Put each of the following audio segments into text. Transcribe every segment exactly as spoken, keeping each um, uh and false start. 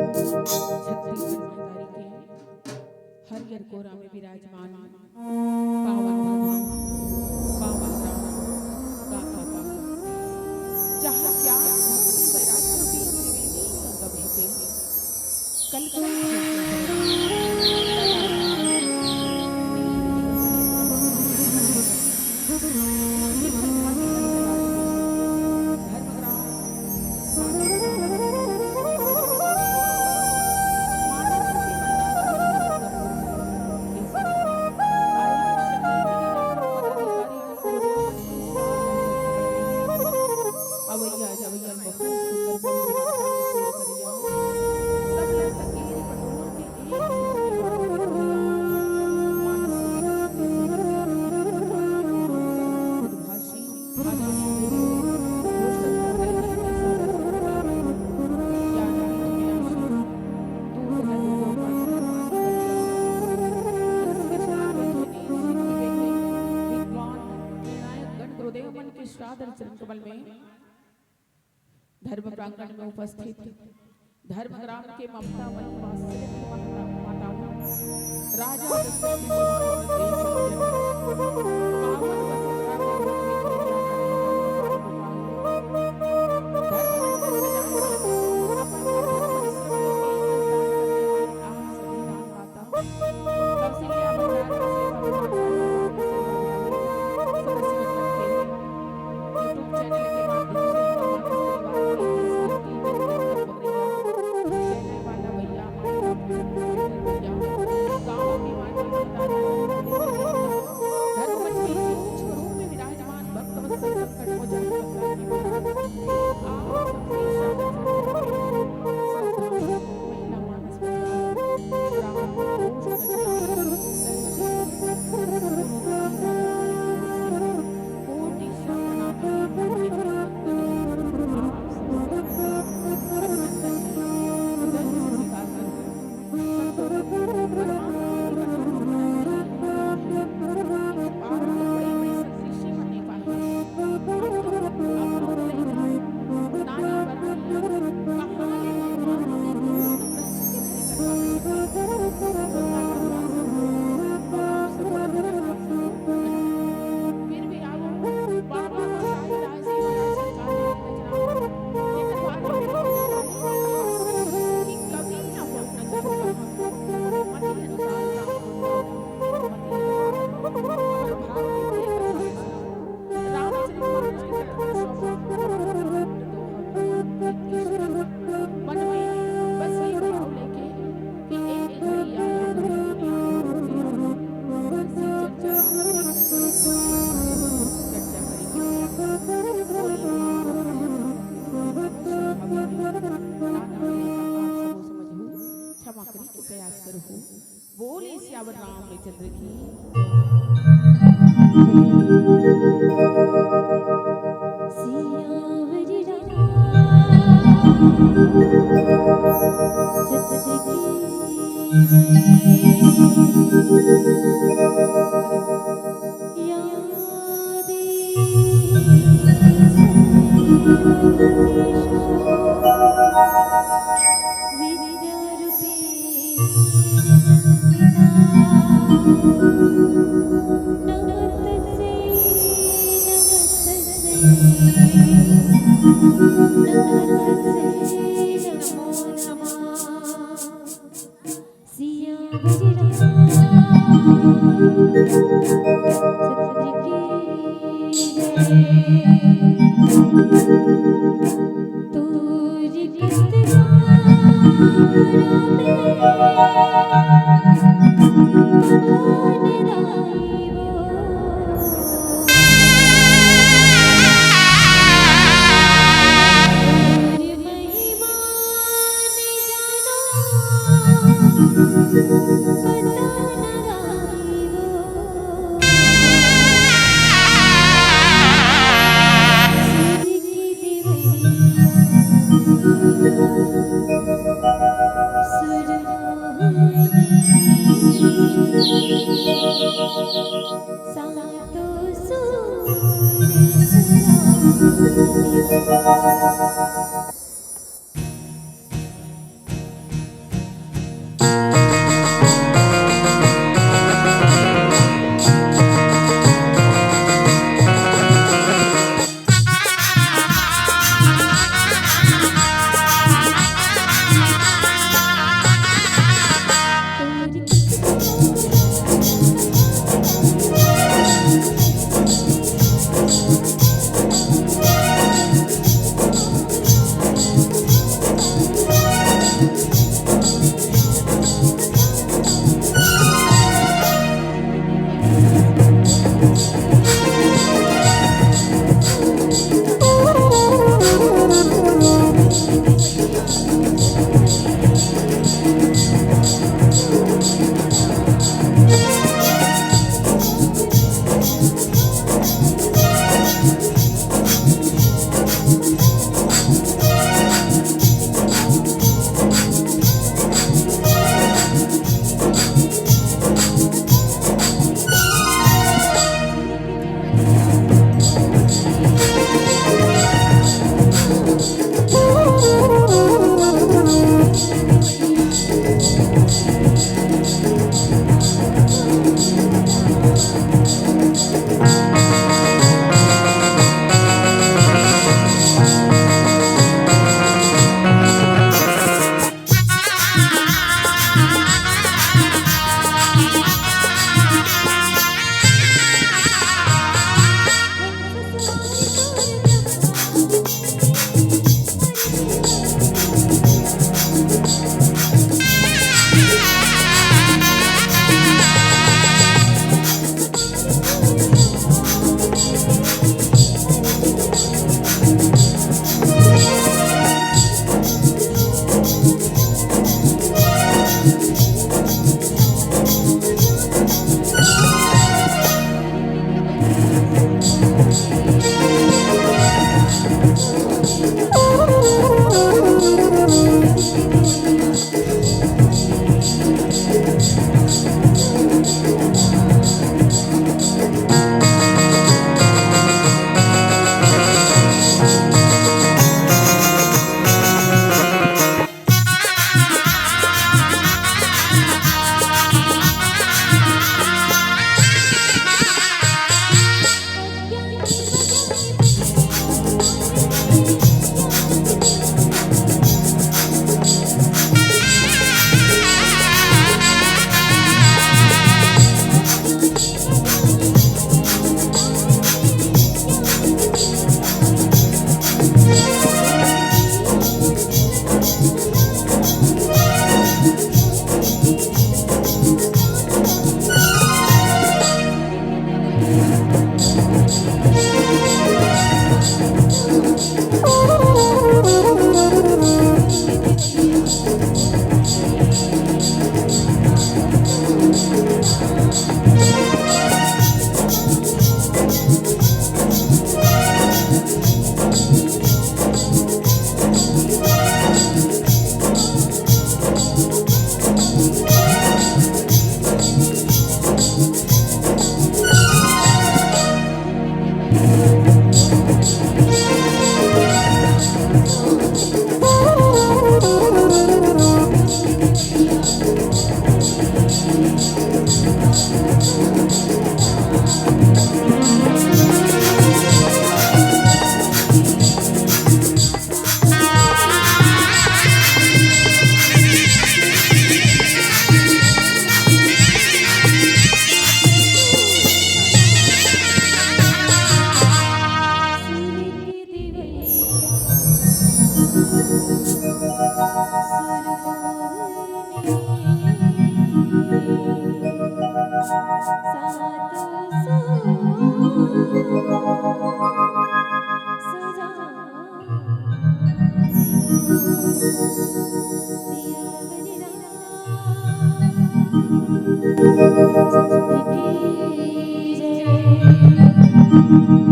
छत्तीसगढ़ महतारी के हरियर कोरा में विराजमान पावन धाम, पावन धाम, गाथा पावन, जहाँ ज्ञान भक्ति वैराग्य रूपी त्रिवेणी संगम होथे। कल कल अवैया जवैया बहुत सुंदर सुंदर करिया, सब लग सकेल पटोर के एक मानस उद्भासी धर्म प्रांगण में उपस्थित धर्म ग्राम के ममता मई वात्सल्य की माता, माताओं, राजा दशरथ की सेवा में देश के पावन वसुंधरा के रूप में धर्म मंडल सजाए, अपन कठोर परिश्रम के एक संतान करने वाले आप सभी दान माता कौशल्या भंडार के सेवा विभाग के सदस्य बन गए हैं। YouTube चैनल के माध्यम से भगवान परिवार के इस सृष्टि में जन्म भैया, जय जय वाला भैया, गाँव के वाणी धर्म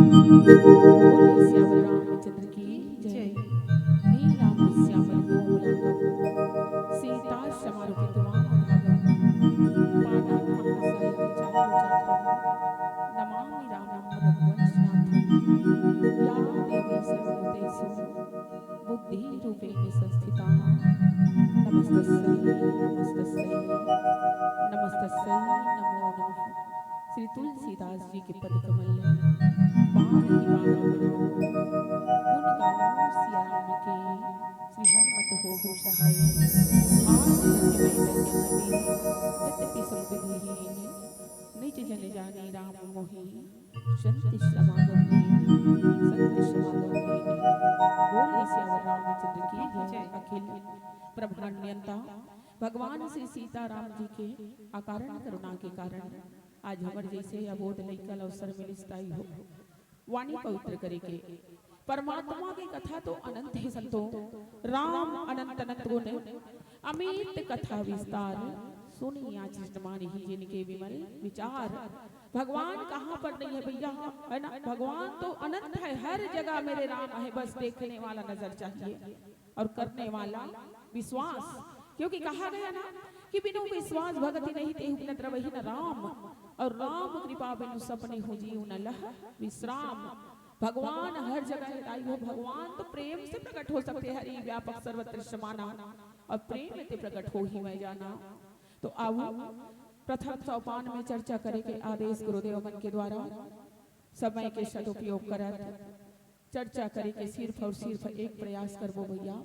बोलिए सियावर रामचंद्र की जय। जय। हे राम श्यामल को बुलावा, सीता समारोह के तमाम भागम, पाटन महासाय चारों चापम, नमामि रामम रघुवंशनाथम। या देवी सर्वभूतेषु बुद्धि रूपेण संस्थिता, नमस्तस्यै, नमस्तस्यै, नमस्तस्यै नमो नमः। श्री तुलसीदास जी के पद कमल बार ही बार गुण गावो सिया राम के, श्री हनुमत होहु सहाय। आदि अंत मैं बल जहाँ तेहु, जत पिसम विधि हीन। निज जन जानी राम मोहि, संत समागम दीन, संत समागम दीन। बोलिए सियावर रामचंद्र की जय। अखिल ब्रह्मांड नियंता भगवान श्री सीताराम जी के अकारण करुणा के कारण आज हमर जैसे अबोध लइका ल अवसर मिलिस ताई हो वाणी पवित्र करे के। परमात्मा के कथा तो अनंत हे संतो, राम अनंत अनंत गुण, अमित कथा विस्तार, सुनिया चिष्ट मानहि जिनके विमल विचार। भगवान कहाँ पर नहीं है भैया, है ना? भगवान तो अनंत है, हर जगह मेरे राम है, बस देखने वाला नजर चाहिए और करने वाला विश्वास। क्योंकि कहा गया ना कि बिनु विश्वास भगति नहीं, तेहु बिन द्रवहि न राम, और राम कृपा बिनु सपने हो जीव न लह विश्राम। भगवान हर जगह हिताई हो, भगवान तो प्रेम से प्रकट हो सकते हैं, हरि व्यापक सर्वत्र समाना, और प्रेम ते प्रकट होहि मैं जाना। तो आओ, प्रथम सोपान में चर्चा करे के आदेश गुरुदेव मन के द्वारा समय के सदुपयोग करत चर्चा करे के सिर्फ और सिर्फ एक प्रयास करबो भैया,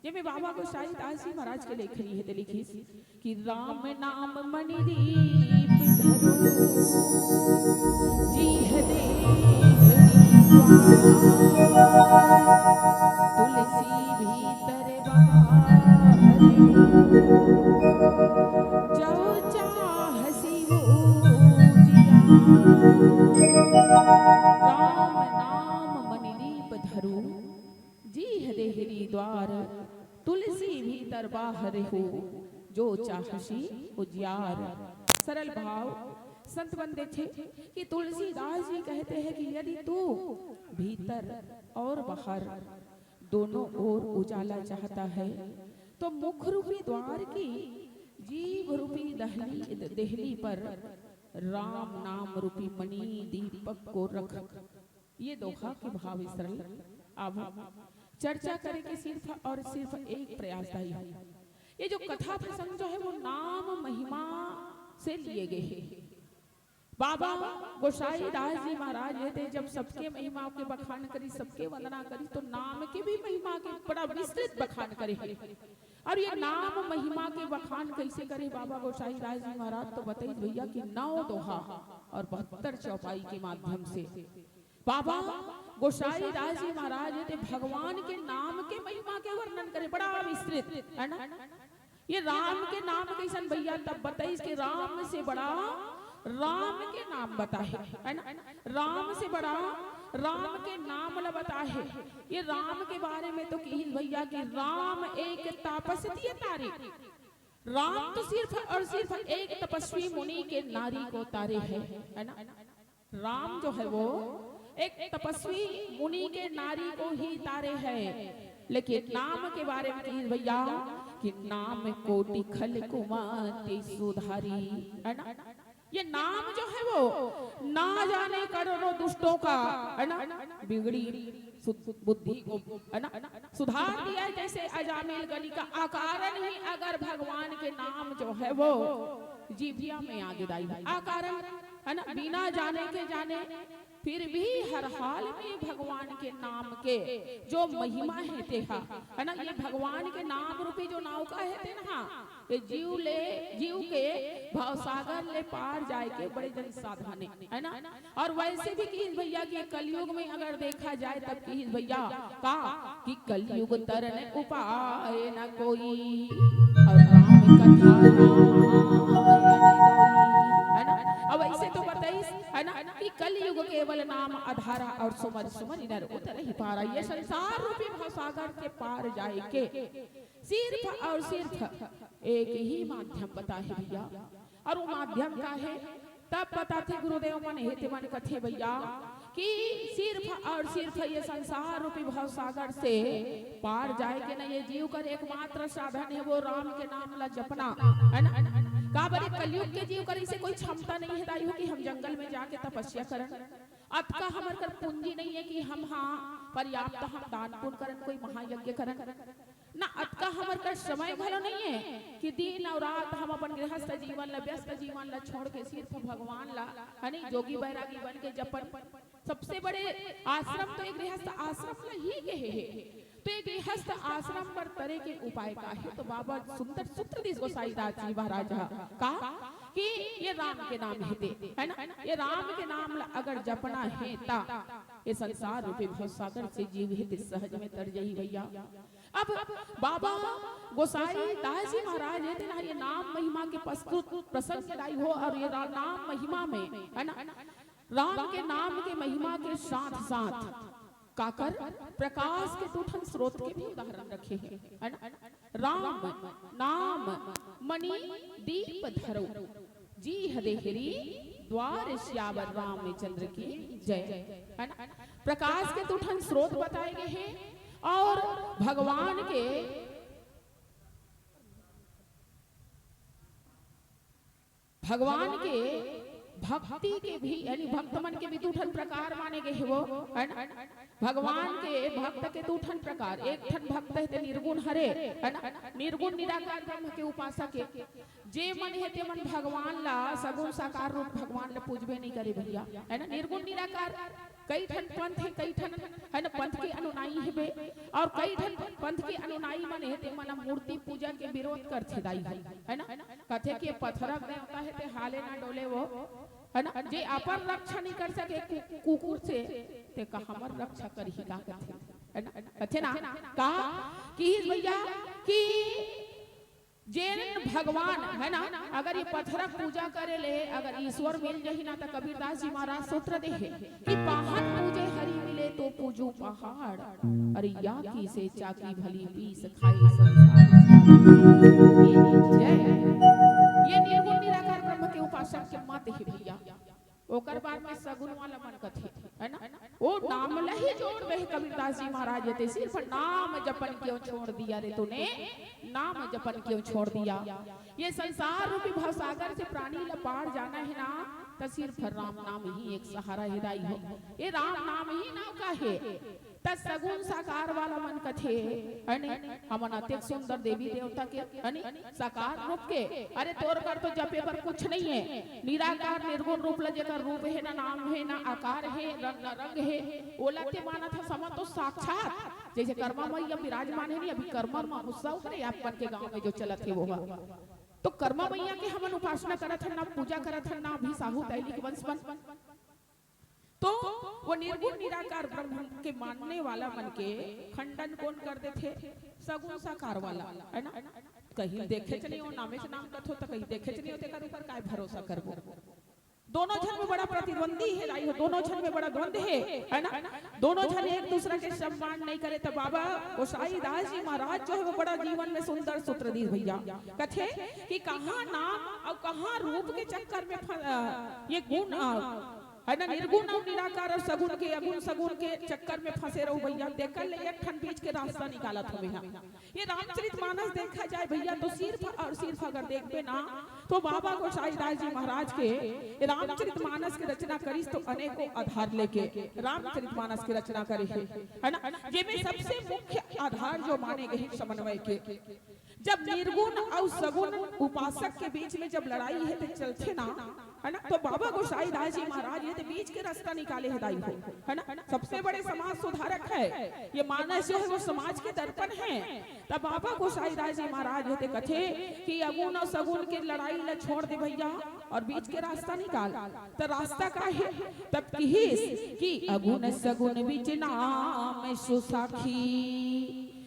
जेमे बाबा गोसाईदास जी महाराज के लेखनी हे, ते लिखिस कि राम नाम मणि दीप धरो, जी हृदय तुलसी भीतर बाहर, जो चाहसि वो जिया। राम नाम मणि दीप धरो, जी हृदय हृदय द्वार, तुलसी भीतर बाहर हो, जो चाहसि उजियार। सरल भाव संत मन देथे कि तुलसीदास जी कहते हैं कि यदि तू भीतर और बाहर दोनों ओर उजाला चाहता है, तो मुख रूपी द्वार की जीभ रूपी दहली, देहली पर राम नाम रूपी मणि दीपक को रख। ये दोहा के भाव सरल। अब चर्चा करे के सिर्फ और सिर्फ एक प्रयास दाई हे। ये जो कथा प्रसंग जो है वो नाम महिमा से लिए गए हैं। बाबा गोसाई दास जी महाराज ये थे, जब सबके महिमा के बखान करी, सबके वंदना करी, तो नाम के भी महिमा के बड़ा विस्तृत बखान करे हैं। और ये नाम महिमा के बखान कैसे करे बाबा गोसाई दास जी महाराज, तो बताइए भैया कि नौ दोहा और बहत्तर चौपाई के माध्यम से बाबा गोसाई दास जी महाराज ये थे भगवान के नाम के महिमा के वर्णन करे, बड़ा विस्तृत है ना। ये राम के नाम कैसन भैया, तब बताइस कि राम से बड़ा राम के नाम बताहे, है ना? राम से बड़ा राम के नाम ला बताहे। ये राम के बारे में तो किहिस भैया कि राम एक तापस तिय तारे। राम तो सिर्फ और सिर्फ एक तपस्वी मुनि के नारी को तारे है, है ना? राम जो है वो एक तपस्वी मुनि के नारी को ही तारे है, लेकिन नाम के बारे में किहिस भैया कि नाम कोटि खल कुमति सुधारी, है ना? ये नाम जो है वो ना जाने करोड़ों दुष्टों का, है ना, बिगड़ी सु-, बुद्धि को, है ना, सुधार दिया है। जैसे अजामिल गली का अकारण ही अगर भगवान के नाम जो है वो जीभिया में आगे दाई। आ कारण है ना, बिना जाने के जाने, फिर भी हर हाल में भगवान के नाम के जो महिमा हे तेहा, है ना, ये भगवान के नाम रूपी जो नौका हे तेन हा, ये जीव ले, जीव के भवसागर ले पार जाए के बड़े जन साधन हे, है ना। और वैसे भी किहिस भैया कि कलयुग में अगर देखा जाए तब किहिस भैया का कि कलयुग तरन उपाय न कोई, और राम कथा रामायण दोई, है ना। अब ऐसे तो बताइस, है ना, कि कलयुग केवल नाम आधारा, और सुमर सुमर नर उतरहि पारा। ये संसार रूपी भवसागर के पार जाए के सिर्फ और सिर्फ एक ही माध्यम बताहे भैया, और वो माध्यम का हे? तब बताथे गुरुदेव मन, हे ते मन कथे भैया कि सिर्फ और सिर्फ ये संसार रूपी भव सागर से पार जाए के ना ये जीव कर एकमात्र साधन हे, वो राम के नाम ला जपना, है ना। काबर ये कलयुग के जीव कर इसे कोई क्षमता नहीं हे दाई हो कि हम जंगल में जाके तपस्या करन, अतका हमर कर पूंजी नहीं हे कि हम हाँ पर्याप्त हम दान पुण्य करन, कोई महायज्ञ करन, ना अतका हमर कर समय घलो नहीं हे कि दिन और रात हम अपन गृहस्थ जीवन ला, व्यस्त जीवन ला छोड़ के सिर्फ भगवान ला, है नहीं, जोगी बैरागी बन के जपन। सबसे बड़े आश्रम तो एक गृहस्थ आश्रम ला ही कहे हे। तो एक गृहस्थ आश्रम बर तरे के उपाय का हे? तो बाबा सुंदर सूत्र दिस गोसाईदास जी महाराज हा का कि ये राम के नाम हे ते, है ना, ये राम के नाम ला अगर जपना हे ता ये संसार रूपी भवसागर से जीव हे ते सहज में तर जाही भैया। अब बाबा गोसाई दास जी महाराज हे तेन हा ये नाम महिमा के प्रस्तुत प्रसंग दाई हो, और ये रा-, नाम महिमा में, है ना, राम के नाम के महिमा के साथ साथ काकर प्रकाश के दू ठन स्रोत के भी उदाहरण रखे हे, है ना। राम नाम मणि दीप धरो, जी हदेहरी द्वार सियावर रामचंद्र की जय, है ना। प्रकाश के दू ठन स्रोत बताए गए हे, और भगवान के, भगवान के भक्ति के भी, यानी भक्त मन के भी दू ठन प्रकार माने गए हे वो, है ना। भगवान के भक्त के दू ठन प्रकार, एक ठन भक्त हे ते निर्गुण हरे, है ना, निर्गुण निराकार ब्रह्म के उपासक हे, जे मन हे ते मन भगवान ला सगुण साकार रूप भगवान ला पूजबे नहीं करे भैया, है ना। निर्गुण निराकार कई ठन पंथ हे, कई ठन, है ना, पंथ के अनुनायी हेबे, और कई ठन पंथ के अनुनायी मन हे ते मन मूर्ति पूजा के विरोध करथे दाई, है ना। कथे कि पथरा देवता हे ते हाले ना डोले वो, है ना, जे अपन रक्षा नहीं कर सके कु-, कुकुर से, ते का हमर रक्षा करही का कथे, है ना। कथे ना का कि भैया कि जेन भगवान, है ना, अगर ये पथरा पूजा करे ले अगर ईश्वर मिल जाही ना, तो कबीरदास जी महाराज सूत्र दे हे कि पाहन पूजे हरि मिले तो पूजू पहाड़, अरे या की से चाकी भली पीस खाए संसार। जय। ये निर्गुण निराकार ब्रह्म के उपासक के मत हे भैया। ओकर बाद में सगुन वाला मन कथे, है ना, वो नाम ला ही जोड़ दे हे कबीरदास जी महाराज, ये ते सिर्फ नाम जपन क्यों छोड़ दिया रे तूने, नाम जपन क्यों छोड़ दिया। ये संसार रूपी भवसागर से प्राणी ला पार जाना हे ना, त सिर्फ राम नाम ही एक सहारा हे दाई हो। ये राम नाम ही नौका हे। त सगुन साकार वाला मन कथे, है नी? हमन अतेक सुंदर देवी देवता के, है नी? साकार रूप के, अरे तोर कर तो जपे बर कुछ नहीं हे। निराकार निर्गुण रूप ल जेकर रूप हे, ना नाम हे, ना आकार हे, रंग, ना रंग हे, ओला ते मानत हस, हमन तो साक्षात जैसे कर्मा मैया विराजमान हे नी, अभी कर्मा महोत्सव करे आप मन के गांव में जो चलत हे वो हा। तो कर्मा मैया के हमन उपासना करत हन, ना पूजा करत हन, ना अभी साहू तैलिक वंश मन। तो वो निर्गुण निराकार ब्रह्म के मानने वाला मन के खंडन कौन कर देथे? सगुण साकार वाला, है ना? कहीं देखेच नहीं हो, नामेच नाम कथो, तो कहीं देखेच नहीं हो, तेकर ऊपर काय भरोसा करबो? दोनों झन में बड़ा प्रतिद्वंदी हे, दाई हो, दोनों झन में बड़ा द्वंद हे, है ना? दोनों झन एक दूसरा के सम्मान नहीं करे, तो बाबा गोसाई दास जी महाराज जो हे वो बड़ा जीवन में सुंदर सूत्र दिस भैया। कथे कि कहाँ नाम और कहाँ रूप के चक्कर में फ-, अ, ये गुण, अ, है ना, निर्गुण और निराकार और सगुण के, अगुण सगुण के चक्कर में फंसे रहो भैया। तेकर ले एक ठन बीच के रास्ता निकालत हों मैं। ये रामचरित मानस देखा जाए भैया, तो सिर्फ और सिर्फ अगर देखबे ना, तो बाबा गोसाई दास जी महाराज के रामचरित मानस के रचना करिस तो अनेकों आधार लेके रामचरित मानस के रचना करे हे, है ना, जेमे सबसे मुख्य आधार जो माने गए हे समन्वय के। जब निर्गुण अउ सगुण उपासक के बीच में जब लड़ाई हे ते चलथे ना, है ना, तो बाबा गोसाई दास जी महाराज ये ते बीच के रास्ता निकाले हे दाई हो, है ना। सबसे बड़े समाज सुधारक है, ये मानस जो है वो समाज के दर्पण है। तब बाबा गोसाई दास जी महाराज ये ते कथे कि अगुण अउ सगुण के लड़ाई ला छोड़ दे भैया, और बीच के रास्ता निकाल। त रास्ता का हे? तब किहिस कि अगुण सगुन बिच नाम सुसाखी,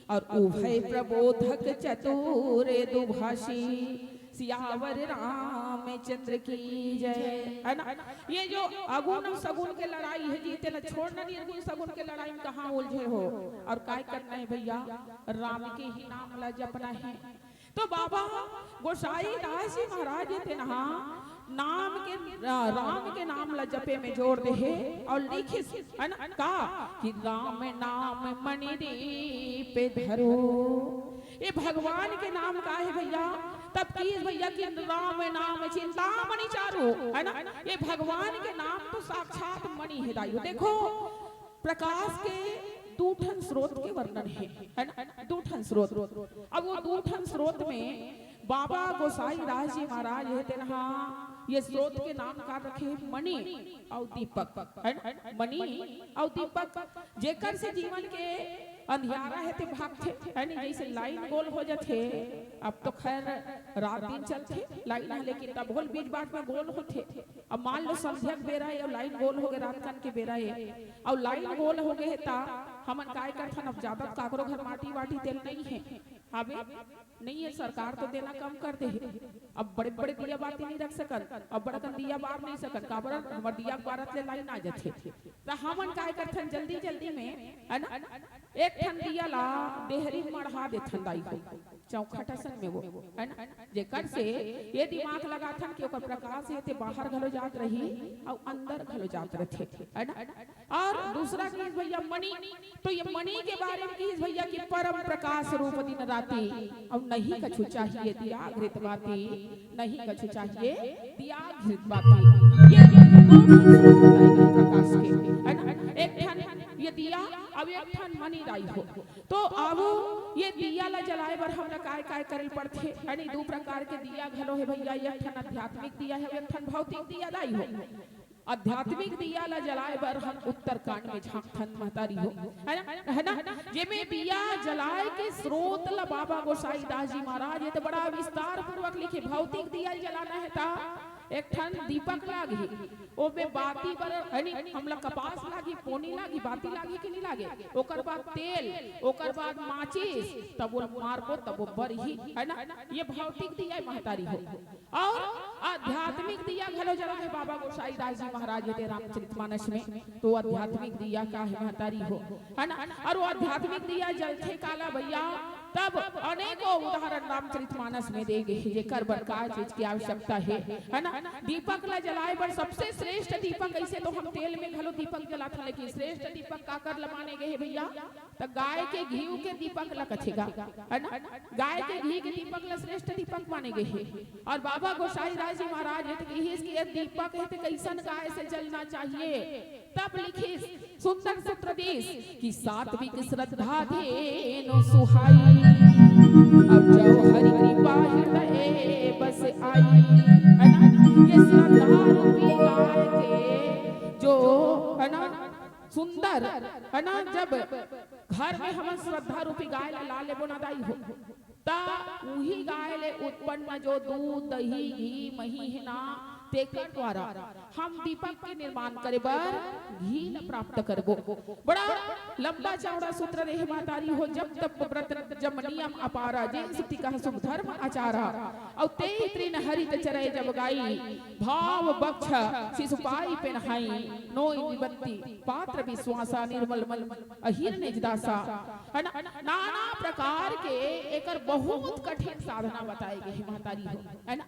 और उभय प्रबोधक चतुर दुभाषी। सियावर रामचंद्र की जय। है ना? ये जो अगुण सगुन के लड़ाई हे जी, तेला छोड़ना नहीं, अगुण सगुन के लड़ाई में कहाँ उलझे हो, और काय करना हे भैया? राम के ही नाम ला जपना हे। तो बाबा गोसाई दास जी महाराज ये तेनहा नाम के, राम के नाम ला जपे में जोर दे हे, और लिखिस, है ना, का कि राम नाम मणि दीप धरो। ये भगवान के नाम का हे भैया? तब किहिस भैया कि राम नाम चिंतामणि चारु, है ना। ये भगवान के नाम तो साक्षात मणि हे दाई हो। देखो, प्रकाश के दू ठन स्रोत के वर्णन हे, है ना, दू ठन स्रोत। अब वो दू ठन स्रोत में बाबा गोसाई दास जी महाराज ये तेनहा ये स्रोत के नाम का रखे, मणि अउ दीपक, है ना, मणि अउ दीपक, जेकर से जीवन के अंधियारा हे ते भागथे, है ना, जैसे लाइन गोल हो जाथे। अब तो खैर रात दिन चलथे लाइन ह, लेकिन तब होल बीच बाट में गोल होथे। अब मान लो संध्या के बेरा हे अउ लाइन गोल हो गे, रात कन के बेरा हे, अउ लाइन गोल हो गे हे, त हमन काय करथन? अब ज्यादा काकरो घर माटी वाटी तेल नहीं हे, हाबे नहीं हे, सरकार तो देना कम कर दे हे। अब बड़े बड़े दिया बाती नहीं रख सकन, अब बड़ा कन दिया बार नहीं सकन, काबर हमर दिया के बारत ले लाइन आ जाथे। त हमन काय करथन, जल्दी जल्दी में, है ना, एक ठन दिया ला देहरी मढ़ा देथन दाई हो, चौखट असन में वो, है ना, जेकर से ये दिमाग लगाथन कि ओकर प्रकाश हे ते बाहर घलो जात रही अउ अंदर घलो जात रथे, है ना। और दूसरा चीज भैया मणि, तो ये मणि के बारे में किहिस भैया कि परम प्रकाश रूप दिन राती, अउ नहीं कछु चाहिए दिया घृत बाती, नहीं कछु चाहिए दिया घृत बाती। ये दू ठन स्रोत बताए गए प्रकाश के, है ना। एक ठन ये दिया, अब एक ठन मणि दाई हो। तो आवो, ये दिया ला जलाए बर हमला काय काय करे ल पड़थे? यानी दू प्रकार के दिया घलो हे भैया, एक ठन आध्यात्मिक दिया हे, एक ठन भौतिक दिया दाई हो। आध्यात्मिक दिया ला जलाए बर हम उत्तरकांड में झांकथन महतारी हो, है ना, है ना? जेमे दिया जलाए के स्रोत ला बाबा गोसाई दास जी महाराज ये तो बड़ा विस्तार पूर्वक लिखे। भौतिक दिया जलाना हे ता एक ठन दीपक लागही, ओमे बाती बर, है नी, हमला कपास लागही, पोनी लागही, बाती लागही कि नहीं लागे? ओकर बाद तेल, ओकर बाद माचिस, तब वो मारबो, तब वो बरही, है ना? ये भौतिक दिया हे महतारी हो। और आध्यात्मिक दिया घलो जला हे बाबा गोसाई दास जी महाराज ये रामचरित मानस में, तो आध्यात्मिक दिया का हे महतारी हो, है ना? और वो आध्यात्मिक दिया जलथे काला भैया, तब अनेकों उदाहरण रामचरित मानस में दे गे हे, जेकर बर का चीज की आवश्यकता हे, है ना? दीपक ला जलाए बर सबसे श्रेष्ठ दीपक, ऐसे तो हम तेल में घलो दीपक जलाथन, लेकिन श्रेष्ठ दीपक काकर ला माने गे हे भैया? त गाय के घीव के दीपक ला कथे गा, है ना? गाय के घी के दीपक ला श्रेष्ठ दीपक माने गे हे। और बाबा गोसाई दास जी महाराज हे त किहिस कि ये दीपक हे त कैसन गाय से जलना चाहिए? तब लिखिस सुंदर सूत्र दीस कि सात्विक श्रद्धा धेनु सुहाई, अब जो हरि कृपा हृदय बस आई, है ना? ये श्रद्धा रूपी गाय के जो, है ना, सुंदर, है ना, जब घर में हमन श्रद्धा रूपी गाय ला ला लेबो ना दाई हो, त उही गाय ले उत्पन्न जो दूध, दही, घी, मही हे ना, तेकर द्वारा हम दीपक के निर्माण करे बर घी ल प्राप्त करबो। बड़ा लंबा चौड़ा सूत्र रे हे महतारी हो, जप तप व्रत जम नियम अपारा, जे सुति कह सुख धर्म आचारा, अउ तेहि तृण हरित चरय जब गाई, भाव बक्ष शिशु पाई पेनहाई, नोई निबंती पात्र विश्वासा, निर्मल मन अहिर निज दासा। है ना? नाना प्रकार के एकर बहुत कठिन साधना बताए गे हे महतारी हो, है ना?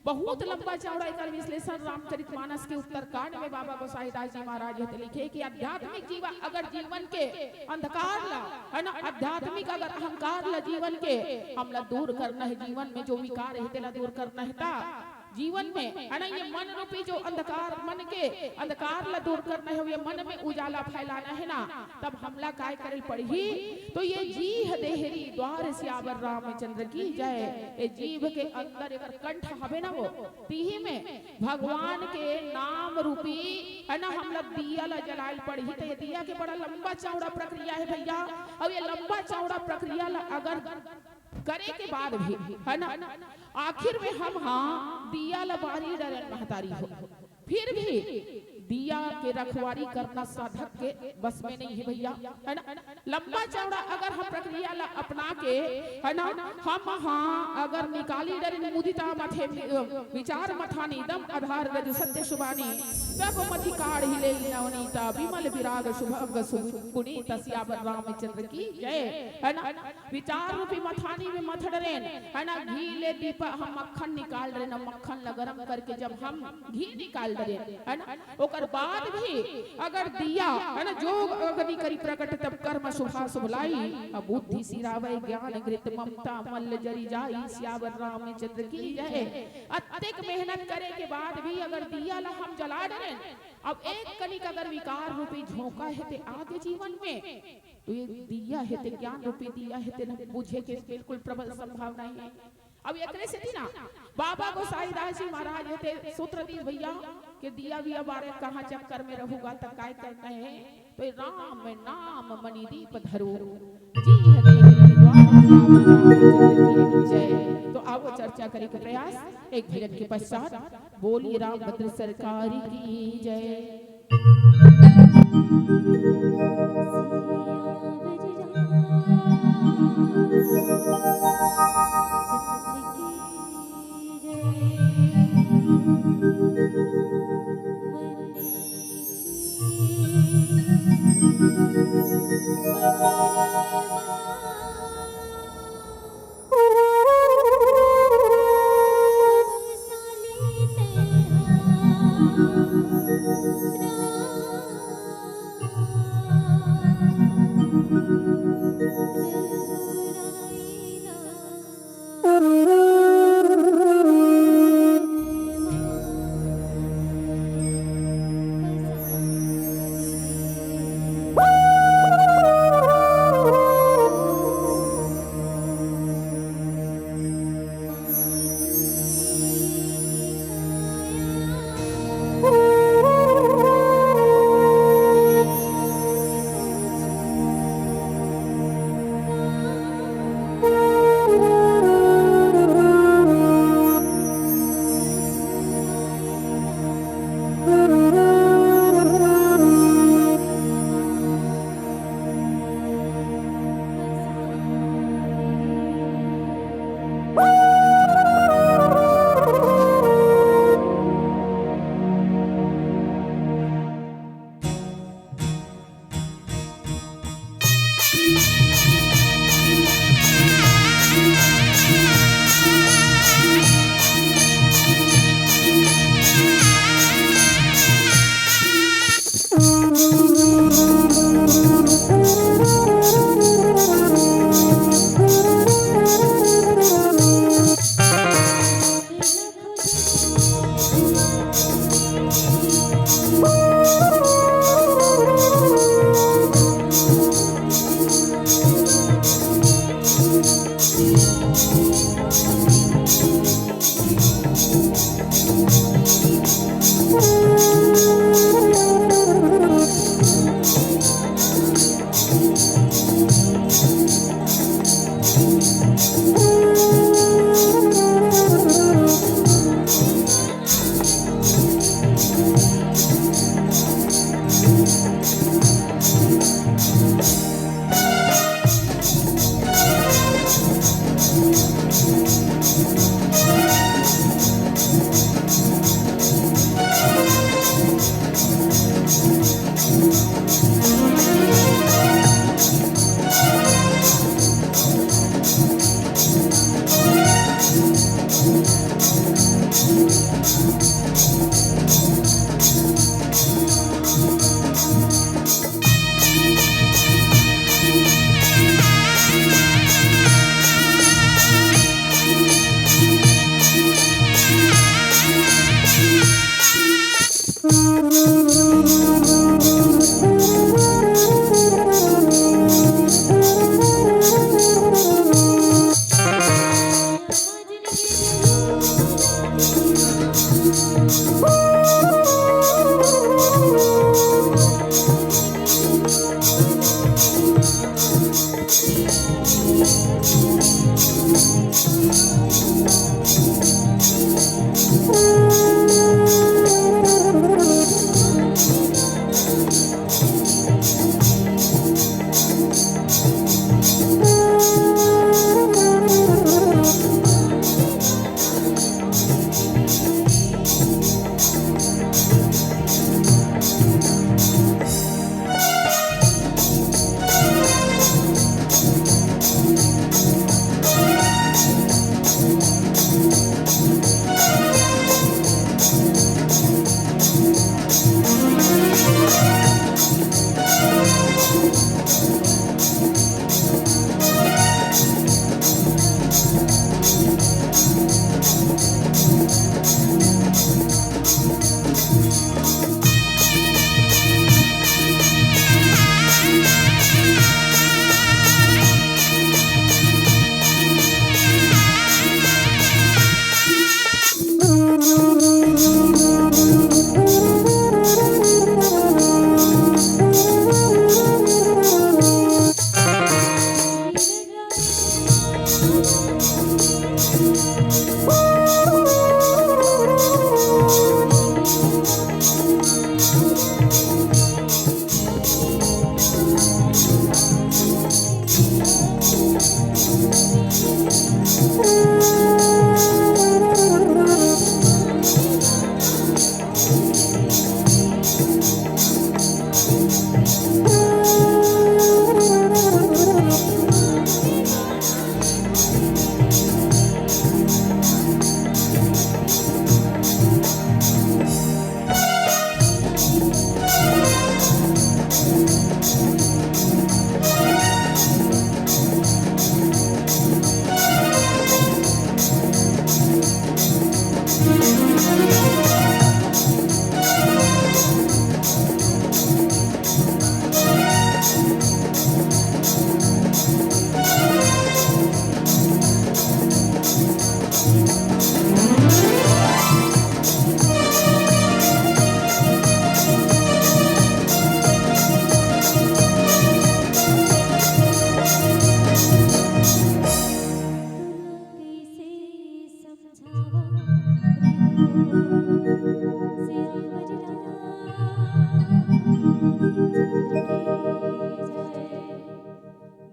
बहुत लंबा चौड़ा एकर विश्लेषण रामचरित मानस के उत्तरकांड में बाबा गोसाई दास जी महाराज ये लिखे कि आध्यात्मिक जीवन, अगर जीवन के अंधकार ला, है ना, आध्यात्मिक अगर अहंकार ला जीवन के हमला दूर करना हे, जीवन में जो विकार हे तेला दूर करना हे, ता जीवन में, है ना, ये मन रूपी जो अंधकार, मन के अंधकार ला दूर करना हे, ये मन में उजाला फैलाना हे ना, तब हमला काय करे ल पड़ही? तो ये जीह देहरी द्वार सियावर रामचंद्र की जय। ये जीभ के अंदर एकर कंठ हवे ना, वो तिही में भगवान के नाम रूपी, है ना, हमला दिया ला जलाए ल पड़ही। तो ये दिया के बड़ा लंबा चौड़ा प्रक्रिया हे भैया। अब ये लंबा चौड़ा प्रक्रिया ला अगर करे के बाद भी, है ना, आखिर में हम हा दिया ला बारी डरेन महतारी हो, फिर भी दिया के रखवारी करना साधक के बस में नहीं हे भैया, है ना। लंबा चौड़ा अगर हम प्रक्रिया ला अपना के, है ना, हम हा अगर निकाली डरेन मुदिता मथे, विचार मथानी दम आधार रज सत्य सुबानी, तब मथि काढ़ी ले नवनीता विमल विराग शुभंग सुगुणी तसियावर रामचंद्र की जय, है ना। विचार रूपी मथानी में मथ डरेन, है ना, घी ले दीपा हम मक्खन निकाल डरेन, मक्खन ला गरम करके जब हम घी निकाल डरेन, है ना, ओकर बाद भी अगर दिया, है ना, जोग अग्नि करी प्रकट तब कर्म शुभाशुभ लाई, अब बुद्धि सिरावै ज्ञान घृत ममता मल जरि जाई, सियावर रामचंद्र की जय। अतेक मेहनत करे के बाद भी अगर दिया ला हम जला डरेन, अब एक कनिक अगर विकार रूपी झोंका हे ते आगे जीवन में, तो ये दिया हे ते, ज्ञान रूपी दिया हे ते, न बुझे के बिल्कुल प्रबल संभावना हे। अब एकरे सेती ना बाबा गोसाईदास जी महाराज हे ते सूत्र दीस भैया के दिया विया बारे कहाँ चक्कर में रहूगा त काय करना हे। तो ये राम नाम मणि दीप धरो, जीह देहरी द्वार सियावर रामचंद्र की जय। तो आवो चर्चा करे के प्रयास एक भजन के पश्चात। बोलिए रामभद्र सरकार की जय।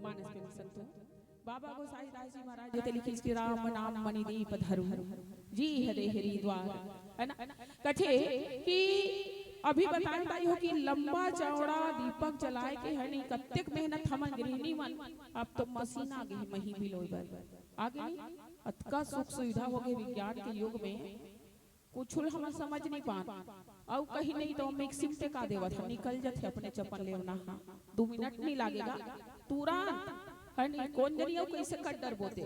मानस के संतों, बाबा गोसाईदास जी महाराज जी ते लिखिस कि राम नाम मणि दीप धरू, जी हरे हरि द्वार, है ना? कथे कि अभी बताए ताई हो कि लंबा चौड़ा दीपक जलाए के हनी, कतेक मेहनत हमन गृहिणी मन, अब तो मशीन आ गे, मही भी लोय बर आ गे नहीं, अतका सुख सुविधा हो गे विज्ञान के युग में। कुछ हमन समझ नहीं पान। अउ कहीं नहीं तो मिक्सी में टेका देवत ह, निकल जथे अपने चपन ले ओना ह। दू मिनट नहीं लागेगा, तुरंत। है नहीं, कोन जनी अउ कैसे कर डरबो ते।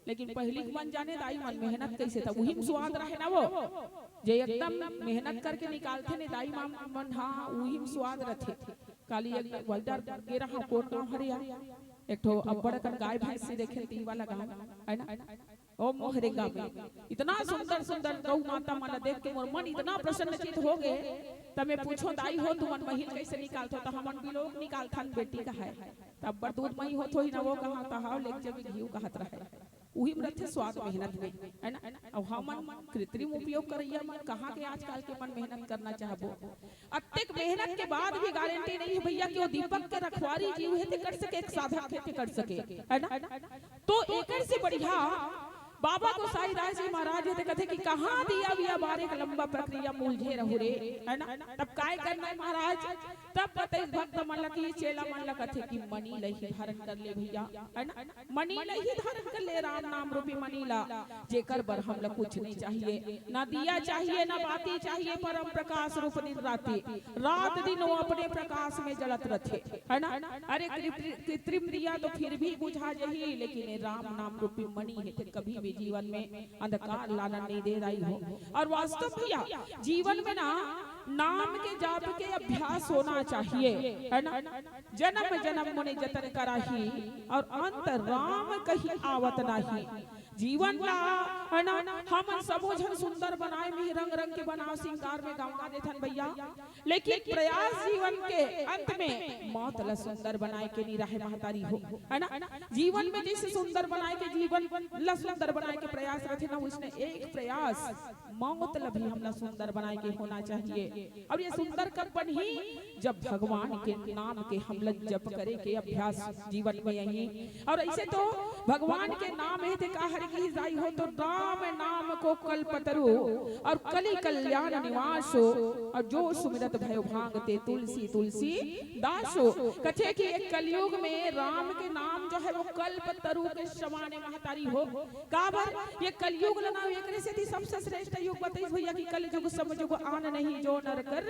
लेकिन पहिली के मन जाने दाई मन मेहनत कैसे था, उही में स्वाद रहे ना वो। जे एकदम मेहनत करके निकालथे ने दाई माँ मन, हाँ, उही में स्वाद रथे। काली एक welder गे रहा कोटगांव हरिया, एक ठो अब्बड़ अकन गाय भैंस से देखे ती वाला गाँव, है ना? ओ मोहरेंगा में इतना सुंदर सुंदर गौ माता मन ला देख के मोर मन इतना प्रसन्नचित हो गे। त मैं पूछो, "दाई हो, तुमन महीन कैसे निकालथो?" त हमन बिलोक निकालथन बेटी कहाय। त अब्बड़ दूध मही होत होही ना वो, कहा त हाव, लेके जबे घीव कहत रहे। उही में रथे स्वाद मेहनत में, है ना? अउ हमन कृत्रिम उपयोग करइया मन कहाँ के आजकल के मन मेहनत करना चाहबो। अतेक मेहनत के बाद भी गारंटी नहीं है भैया कि वो दीपक के रखवारी जीव हे ते कर सके, एक साधक हे ते कर सके, है ना? तो एकर से बढ़िया बाबा गोसाई दास जी महाराज हे ते कथे कि कहाँ दिया विया बारे के लंबा प्रक्रिया में उलझे रहू रे, है ना? तब काय करना है महाराज? तब बताइस भक्त मन ला कि चेला मन ला कथे कि मणि लही धारण कर ले भैया, है ना? मणि लही धारण कर ले, राम नाम रूपी मणि ला, जेकर बर हमला कुछ नहीं चाहिए, ना दिया चाहिए, ना बाती चाहिए, परम प्रकाश रूप दिन राती, रात दिन वो अपने प्रकाश में जलत रथे, है ना? अरे कृत्रि-, कृत्रिम दिया तो फिर भी बुझा जही, लेकिन ये राम नाम रूपी मणि हे ते कभी भी जीवन में अंधकार लानन नहीं दे रही हो। और वास्तव भैया जीवन में ना नाम के जाप के अभ्यास होना चाहिए, है ना? जन्म जन्म मुनि जतन कराही, और अंत राम कहीं आवत नाही। जीवन ला, है ना, हमन सबो झन सुंदर बनाए में ही रंग रंग के बनाव सिंगार में गंवा देथन भैया, लेकिन प्रयास जीवन के अंत में मौत ला सुंदर बनाए के नी रहे महतारी हो, है ना? जीवन में जैसे सुंदर बनाए के, जीवन ला सुंदर बनाए के प्रयास रथे ना, उसने एक प्रयास मौत ला भी हमला सुंदर बनाए के होना चाहिए। और ये सुंदर कब बनही? जब भगवान के नाम के हमला जप करे के अभ्यास जीवन में आही। और ऐसे तो भगवान के नाम हे ते का हर की जाई हो, तो राम नाम को कल्पतरु और कलि कल्याण निवासो, और जो सुमिरत भयो भांग ते तुलसी तुलसी दासो। कथे कि एक कलयुग में राम के नाम जो है वो कल्पतरु के समान हे महतारी हो। काबर ये कलयुग ल ना, एकरे सेती सबसे श्रेष्ठ युग बताइस भैया कि कलयुग सम युग आन नहीं जो नर कर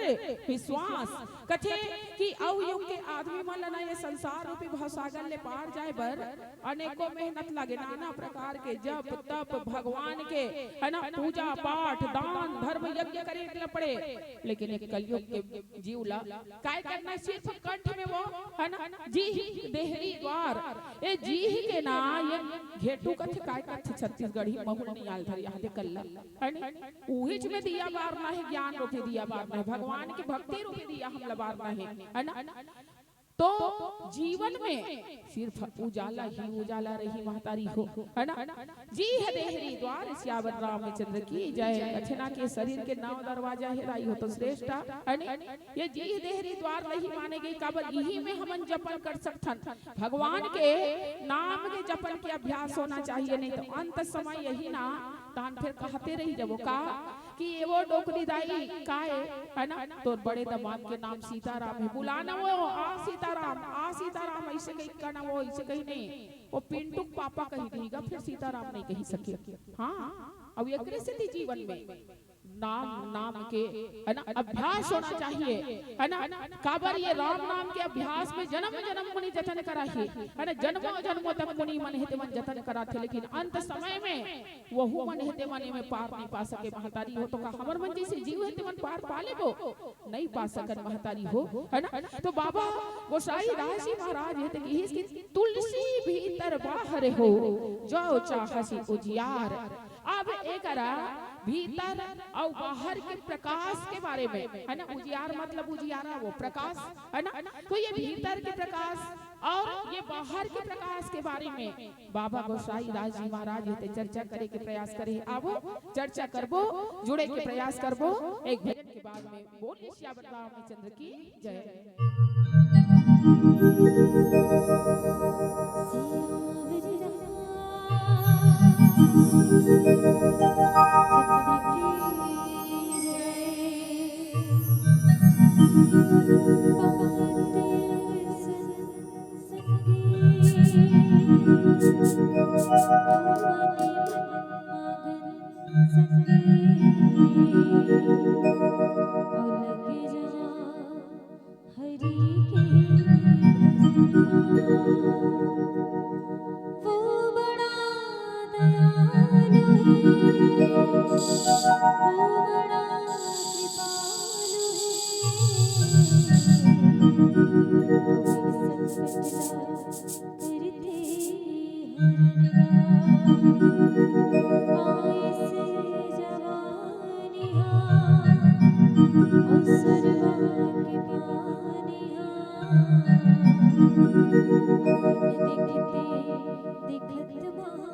विश्वास। कथे कि अउ युग के आदमी मन ल ना ये संसार रूपी भवसागर ले पार जाए बर अनेकों मेहनत लागे, नाना प्रकार के जप तप, भगवान के, है ना, पूजा पाठ, दान धर्म यज्ञ करे ल पड़े, लेकिन एक कलयुग के जीव ला काय करना हे? सिर्फ कंठ में वो, है ना, जी ही देहरी द्वार, ए जी ही के ना, ये घेटू कथे, काय कथे छत्तीसगढ़ी, महुल नियाल धर यहाँ दे कल्ला, है ना? उहिच में दिया बारना हे, ज्ञान रूपी दिया बारना हे, भगवान के भक्ति रूपी दिया हमला बारना हे, है ना? तो जीवन में सिर्फ उजाला ही उजाला रही महतारी हो, है ना? जी ह देहरी द्वार सियावर रामचंद्र की जय। कछना के शरीर के नौ दरवाजा हे दाई हो तो श्रेष्ठ, है ना? ये जी ह देहरी द्वार नहीं माने गई, काबर इही में हमन जपन कर सकथन। भगवान के नाम के जपन के अभ्यास होना चाहिए, नहीं तो अंत समय यही ना, तान फिर कहते रही जब वो का कि ये वो डोकरी दाई काय, है ना, तोर बड़े दमाद के नाम सीताराम हे, बुला ना वो, आ सीताराम, आ सीताराम, ऐसे कही कहना वो, ऐसे कही नहीं, वो पिंटू के पापा कही देगा, फिर सीताराम नहीं कही सके। हाँ, अब एकरे सेती जीवन में नाम, नाम के, है ना, अभ्यास होना चाहिए, है ना? काबर ये राम नाम के अभ्यास में जन्म जन्म मुनि जतन कराही, है ना? जन्मों जन्मों तक मुनि मन हे ते मन जतन कराथे, लेकिन अंत समय में वहू मन हे ते मन एमे पार नहीं पा सके महतारी हो। तो का हमर मन जैसे जीव हे ते मन पार पा लेबो? नहीं पा सकन महतारी हो, है ना? तो बाबा गोसाई दास जी महाराज हे ते कहिस कि तुलसी भीतर बाहर हो, जो चाहसी उजियार। अब एकरा भीतर अउ बाहर के प्रकाश के बारे में, है ना, उजियार मतलब उजियारा, वो प्रकाश, है ना? तो ये भीतर के प्रकाश और ये बाहर के प्रकाश के बारे में बाबा गोसाई दास जी महाराज हे ते चर्चा करे के प्रयास करे हे। आवो चर्चा करबो, जुड़े के प्रयास करबो एक भजन के बाद में। बोलिए सियावर रामचंद्र की जय। हरि के भजन। वो बड़ा दयालु है, वो बड़ा कृपालु है। संकट ला करथे हरन गा। आइस जवान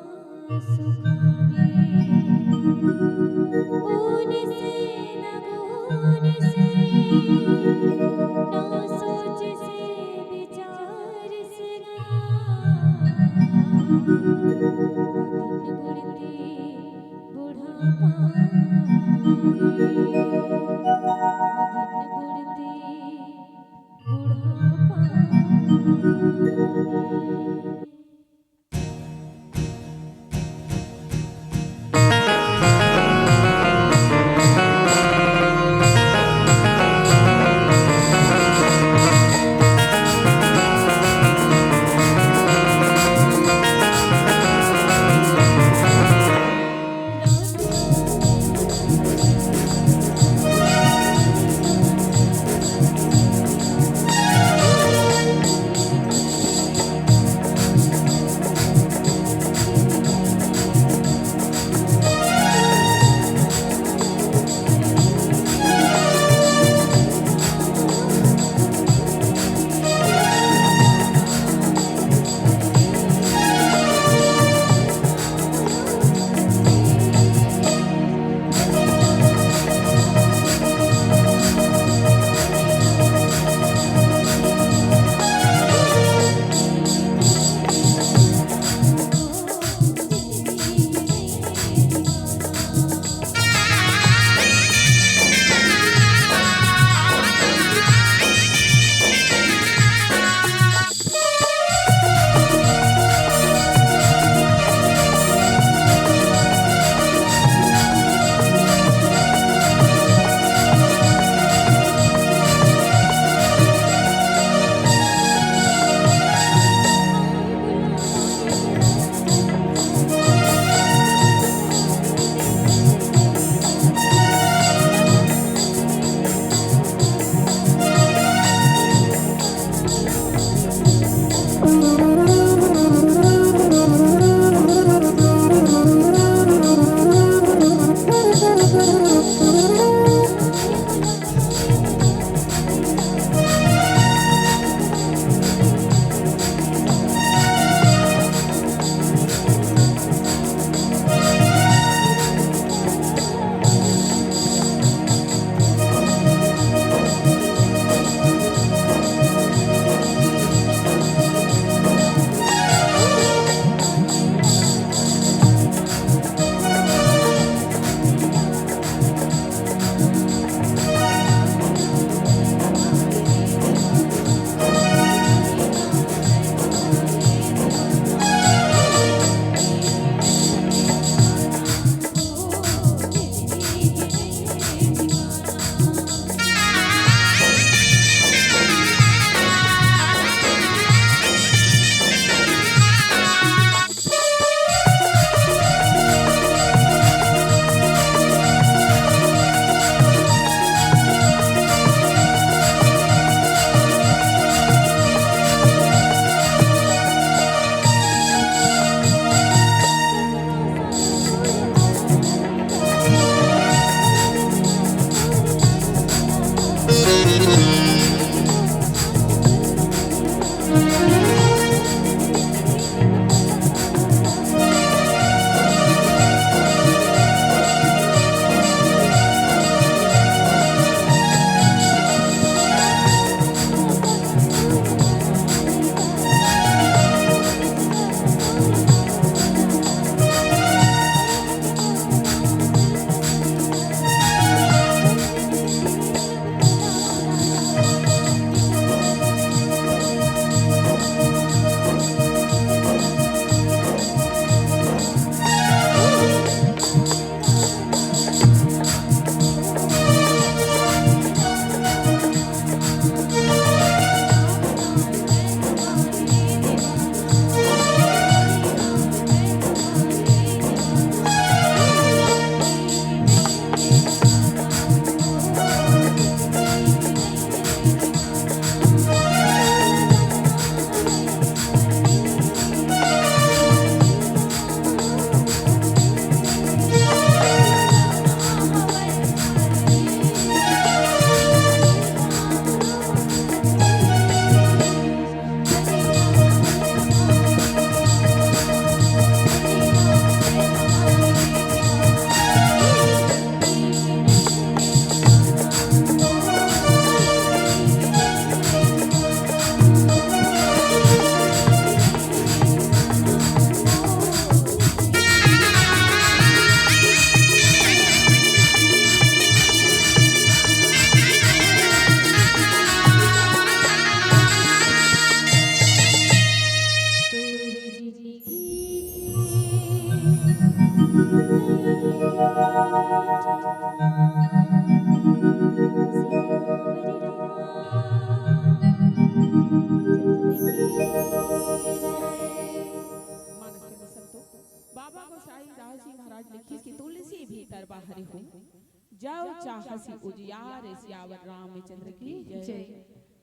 उजियार सियावर रामचंद्र की जय। जय।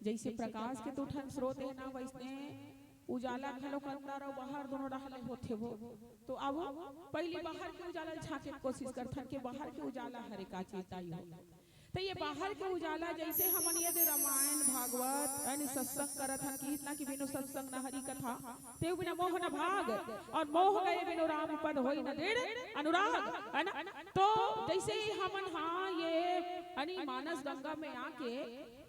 जैसे प्रकाश के दू ठन स्रोत हे ना, वैसने उजाला घलो अंदर अउ बाहर दोनों डहर ले होथे वो। तो अब पहली बाहर के उजाला ल झांके के कोशिश करथन कि बाहर के उजाला हरे का चेताई हो। तो ये बाहर के उजाला, जैसे हमन ये दे रामायण, भागवत, यानी सत्संग करत हन कि इतना कि बिनु सत्संग न हरि कथा, तेउ बिना मोह न भाग, और मोह गए बिनु राम पद होई न दृढ़ अनुराग, है ना? तो जैसे ही हमन, हाँ, ये यानी मानस गंगा में आके,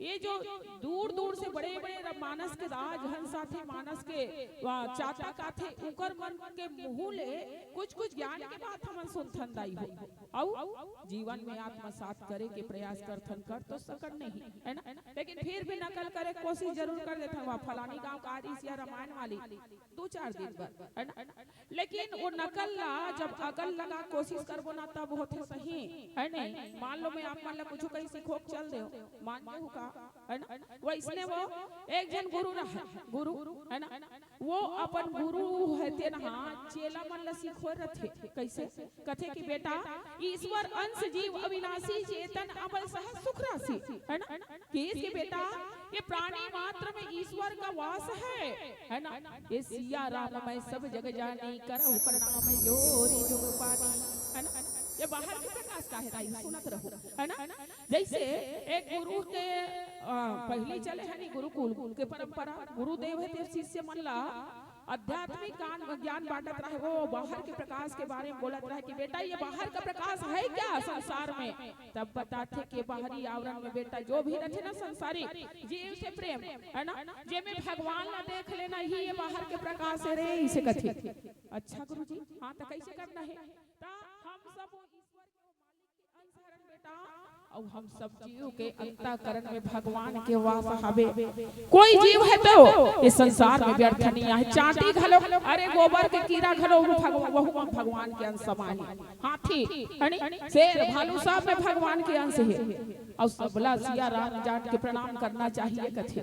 ये जो दूर दूर से बड़े बड़े र-, मानस के राजहंस आथे, मानस के, वा, चातक आथे, उकर मन के मुंह ले कुछ कुछ ज्ञान के बात हमन सुनथन दाई हो। अउ जीवन में आत्मसात करे के प्रयास करथन, कर तो सकन नहीं, है ना? लेकिन फिर भी नकल करे के कोशिश जरूर कर देथन। वा, फलानी गांव का रिसिया रामायण वाली, दू चार दिन बर, है ना? लेकिन वो नकल ला जब अकल लगा कोशिश करबो ना, तब होथे सही, है नहीं? मान लो मैं आप मन ला कुछ कहीं सिखो के चल देव, मान जाहू का, है ना? वैसने वो एक झन गुरु रहा, गुरु, है ना? वो अपन गुरु हे तेन हा चेला मन ला सिखोय रथे। कैसे? कथे कि बेटा, ईश्वर अंश जीव अविनाशी, चेतन अमल सहज सुख राशि, है ना? कि इसके बेटा, ये प्राणी मात्र में ईश्वर का वास है, है ना? ये सिया राम मैं सब जग जानी, करहु प्रणाम जोरी जुग पानी, है ना? ये बाहर के प्रकाश का हे दाई, सुनत रहू, है ना? जैसे एक गुरु के, अ, पहले चले है नी गुरुकुल के परंपरा, गुरुदेव हे ते शिष्य मन ला आध्यात्मिक ज्ञान, ज्ञान बांटत रहे, वो बाहर के प्रकाश के बारे में बोलत रहे कि बेटा, ये बाहर का प्रकाश है क्या संसार में? तब बताथे कि बाहरी आवरण में बेटा जो भी रथे ना संसारी जीव से प्रेम, है ना, जेमे भगवान ला देख लेना ही ये बाहर के प्रकाश हे रे, इसे कथे। अच्छा गुरुजी, हाँ तो कैसे करना है? ता हम सब वो ईश्वर के वो मालिक के अंश हरन बेटा, अउ हम सब जीव के अंतःकरण में भगवान के वास हवे। कोई जीव हे तो ये संसार में व्यर्थ नहीं आहे। चांटी घलो, अरे गोबर के कीरा घलो वो भगव-, वहू में भगवान के अंश समाए हे। हाथी, है नी, शेर, भालू सब में भगवान के अंश हे। अउ सबला सिया राम जान के प्रणाम करना चाहिए कथे।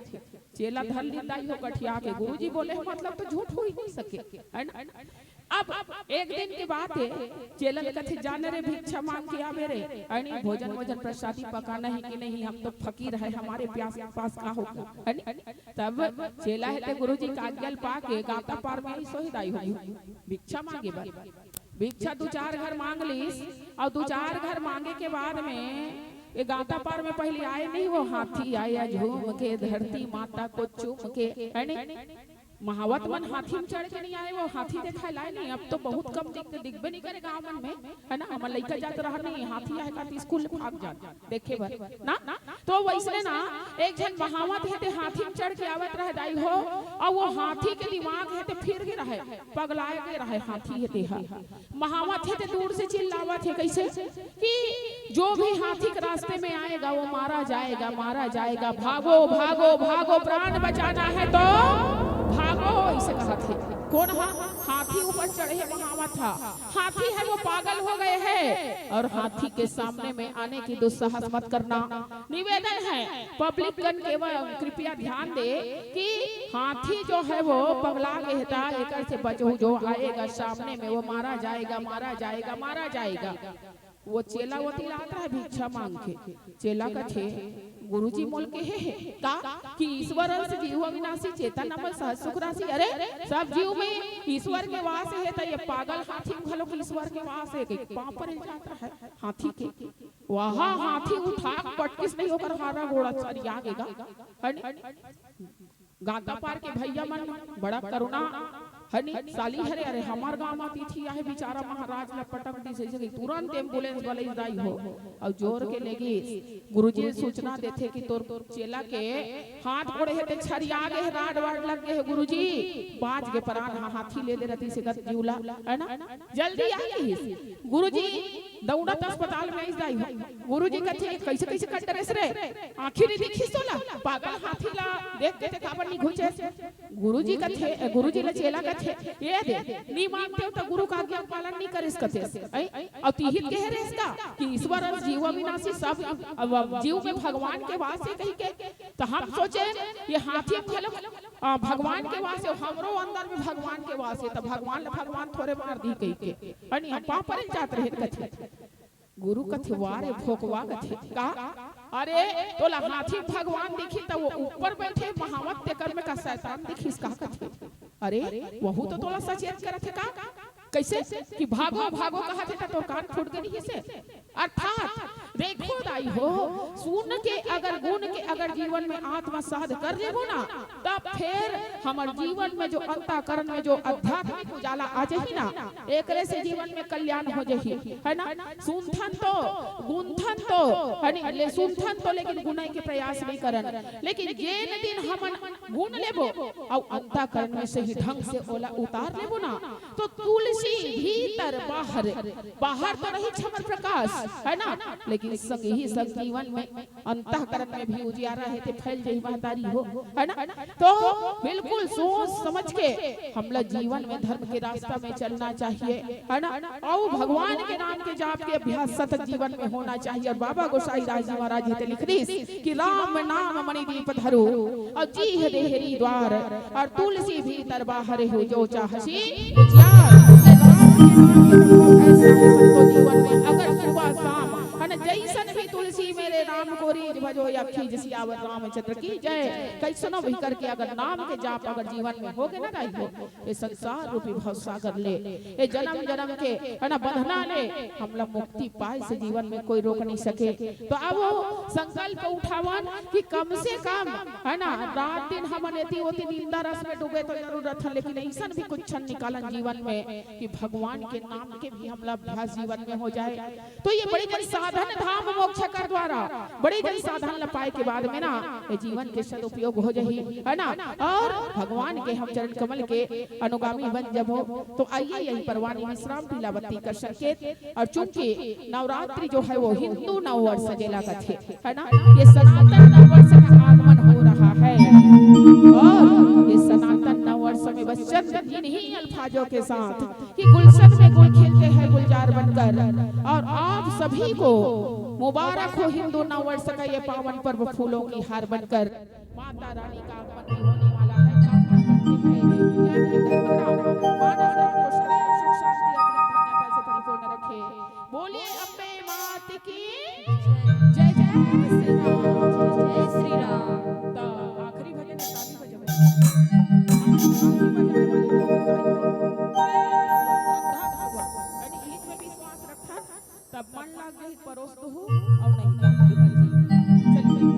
चेला धर ली दाई हो गठिया के, गुरुजी बोले हे मतलब तो झूठ हो ही नहीं सके, है ना? अब एक दिन के बात हे, चेला ल कथे, "जा न रे, भिक्षा मांग के आबे रे, अनी भोजन वोजन प्रसादी पकाना है कि नहीं, हम तो फकीर है, हमारे प्यास पास का होगा, है नी?" तब चेला हे ते गुरुजी का आज्ञा ल पाके गांता पार में आई सोही दाई हो भिक्षा मांगे बर। भिक्षा दू चार घर मांग लीस, अउ दू चार घर मांगे के बाद में ये गांता पार में पहले आए नहीं, वो हाथी आया झूम के, धरती माता को चूम के, है नी? महावत मन हाथी में चढ़ के नहीं आए, वो हाथी देखाय लाए नहीं। अब तो बहुत कम दिख, दिखबे नहीं करे गांव मन में, है ना? हमर लइका जात रहा नहीं, हाथी आए का तो स्कूल भाग जात देखे बर ना। तो वैसने ना एक झन महावत हे ते हाथी में चढ़ के आवत रहे दाई हो, अउ वो हाथी के दिमाग हे ते फिर गे रहे, पगलाए गे रहे हाथी हे ते हा। महावत हे ते दूर से चिल्लावत हे, कैसे कि जो भी हाथी के रास्ते में आएगा वो मारा जाएगा, मारा जाएगा, भागो, भागो, भागो, प्राण बचाना है तो भागो, इसे कहत हे। कौन हा? हाथी ऊपर चढ़े हे महावत हा। हाथी हे वो पागल हो गए हे, अउ हाथी के सामने में आने की दुस्साहस मत करना। निवेदन हे पब्लिक गण के, कृपया ध्यान दे कि हाथी जो हे वो पगला गे हे, ता एकर से बचहू, जो आएगा सामने में वो मारा जाएगा, मारा जाएगा, मारा जाएगा। वो चेला ओती ल आत रहे भिक्षा मांग के। चेला कथे, "गुरुजी मोला कहे हे का कि ईश्वर अंश जीव अविनाशी, चेतन अमल सहज सुख राशि।" अरे, सब जीव में ईश्वर के वास हे, त ये पागल हाथी में घलो ईश्वर के वास हे, कहिके पांव परे जात रहे हाथी के। वहां हाथी उठा के पटकिस नहीं, ओकर हारा गोड़ा सरिया गे गा, है नी? गांता पार के भैया मन बड़ा करुणा, है नी? साली हरे, अरे हमर गांव म अतिथि आहे, बेचारा महाराज ल पटक दिस, जइसे कि तुरंत एम्बुलेंस वाले दाई हो, अउ जोर के लेगिस। गुरुजी सूचना देथे कि तोर चेला के हाथ गोड़े हे ते छरिया गे हे, राड वाड लग गे हे गुरुजी, बांच गे परान, हा हाथी ले ले रतिस एकर जीव ला, है ना? जल्दी आ गिस गुरुजी। दौड़त अस्पताल में आइस दाई हो। गुरुजी कथे, "कैसे, कैसे कर डरेस रे? आँखी नहीं दिखिस तोला? पागल हाथी ला देख के ते काबर नहीं घुचेस?" गुरुजी कथे, गुरुजी ला चेला कथे, "ए दे, नहीं मानते हो तो गुरु का आज्ञा पालन नहीं करेस कथे।" ऐ, अउ तिहित कहे रेस का कि ईश्वर अंश जीव अविनाशी, सब अब जीव में भगवान के वास हे कहिके। तो हम सोचे, ये हाथी में घलो आ, भगवान के वास हे, हमरो अंदर में भगवान के वास हे, त भगवान ल भगवान थोरे मार दी कहिके। अनी हम पांव परे जात रहे कथे। गुरु कथे, "वाह रे भोकवा," कथे, "का? अरे, तोला हाथी भगवान दिखिस त वो ऊपर बइठे महावत, तेकर में का शैतान दिखिस का?" कथे, "अरे, वहू तो तोला सचेत करत हे का?" कइसे? कि "भागो, भागो" कहत हे त तोर कान फूट गे रिहिसे। अर्थात देखो दाई हो, सुन के अगर गुन के अगर जीवन में आत्मसात कर लेबो ना, तब फेर हमर जीवन में जो अंतःकरण में जो आध्यात्मिक उजाला आ जाही ना, एकरे से जीवन में कल्याण हो जाही, है ना? सुनथन तो, गुनथन तो, है नी? ले सुनथन तो, लेकिन गुनई के प्रयास नइ करन। लेकिन जेन दिन हमन गुन लेबो अउ अंतःकरण में सही ढंग से ओला उतार लेबो ना, तो तुलसी भीतर बाहर, बाहर तो रहिस हमर प्रकाश, है ना? लेकिन संग ही संग जीवन में अंतःकरण में भी उजियारा हे ते फैल जाही महतारी हो, है ना? तो बिल्कुल सोच समझ के हमला जीवन में धर्म के रास्ता में चलना चाहिए, है ना? अउ भगवान के नाम के जाप के अभ्यास सतत जीवन में होना चाहिए। अउ बाबा गोसाई राज जी महाराज जी ते लिख दिस कि "राम नाम मणि दीप धरो, अउ जीह देहरी द्वार, अउ तुलसी भीतर बाहर हो जो चाहसी उजियार।" ऐसा है संतो जीवन में, अगर सुबह शाम, है ना, जैसन भी तुलसी मेरे राम को रीझ भजो या खींच सियावर रामचंद्र की जय, कैसनो भी करके अगर नाम के जाप अगर जीवन में होगे ना दाई हो, ये संसार रूपी भवसागर ले, ये जन्म जन्म के, है ना, बंधना ले हमला मुक्ति पाए से जीवन में कोई रोक नहीं सके। तो अब वो संकल्प उठावन कि कम से कम, है ना, रात दिन हमन एती ओती निंदा रस में डूबे तो जरूर रथन, लेकिन ऐसन भी कुछ क्षण निकालन जीवन में कि भगवान के नाम के भी हमला अभ्यास जीवन में हो जाए। तो ये बड़े जन साधन धाम मोक्ष कर द्वारा, बड़े जन साधन ल पाए के बाद में ना, ये जीवन के सदुपयोग हो जाही, है ना? और भगवान के हम चरण कमल के अनुगामी बन जबो। तो आइए यही परवानी विश्राम पीला बत्ती कर संकेत। और चूंकि नवरात्रि जो है वो हिंदू नववर्ष जेला कथे, है ना? ये सनातन नववर्ष का आगमन हो रहा है। और ये सनातन नववर्ष में बस चंद इन्हीं अल्फाजों के साथ कि गुलशन में गुल खिलते हैं गुलजार बनकर, और आप सभी को मुबारक हो हिंदू नववर्ष का ये पावन पर्व फूलों की हार बनकर। माता रानी का आगमन भी होने वाला है। कामना करते हैं कि यह धर्म का मानव राम को सदैव सुख शांति अभिनंदनता से परिपूर्ण रखे। बोलिए अम्बे मात की जय। जय श्री राम। जय श्री राम। तो आखिरी भजन है, ताली बजाओ। हम ताली बजाने वाले लोग बताइए। श्रद्धा पूर्वक, यानी ईश में विश्वास रखा, तब मन लाग जाही परोस दूहू, अउ नहीं तो आपकी मर्जी। चलिए।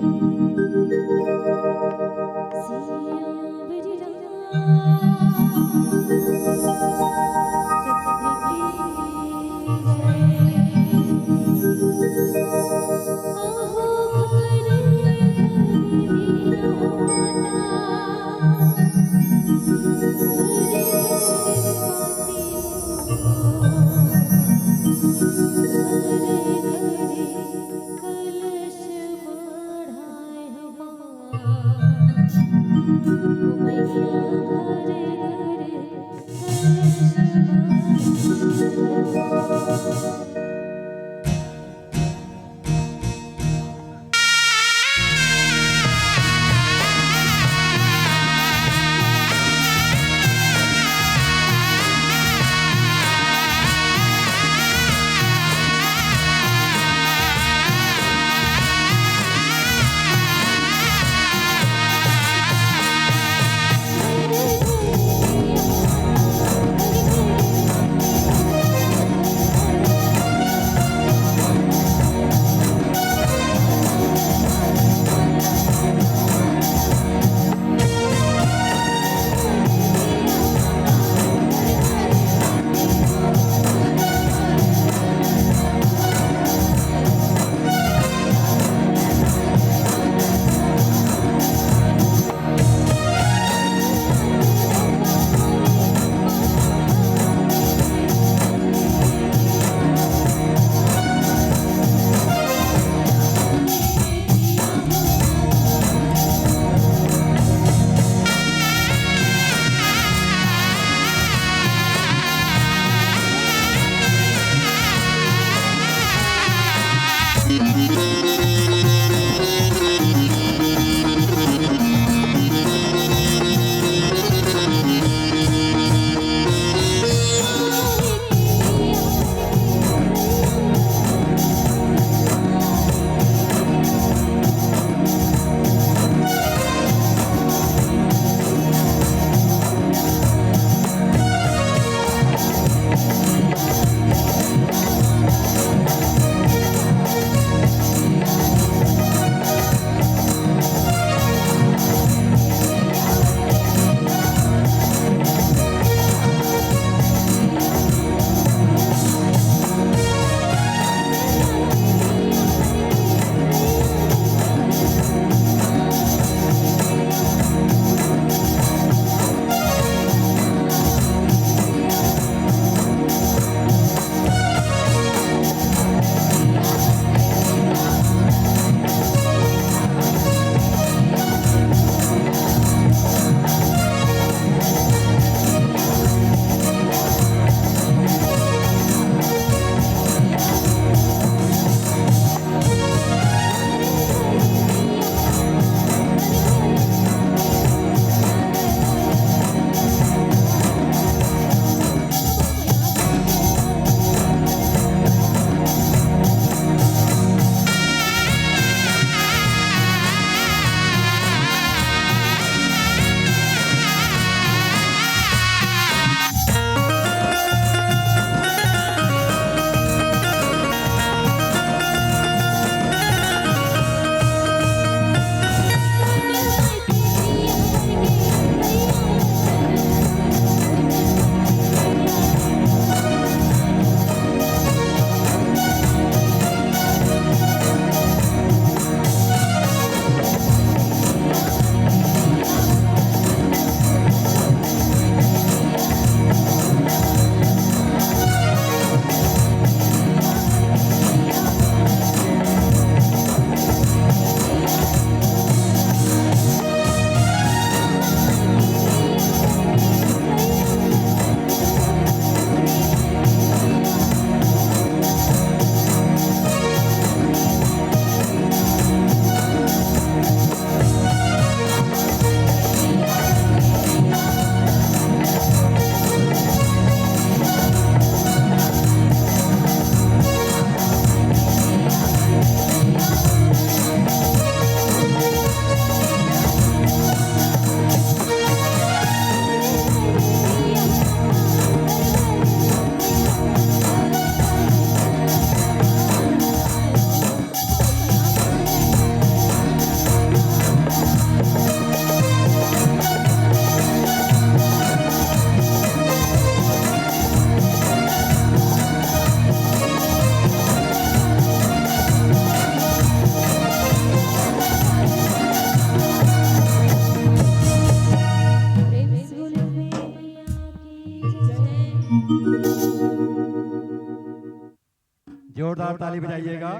ताली बजाइएगा।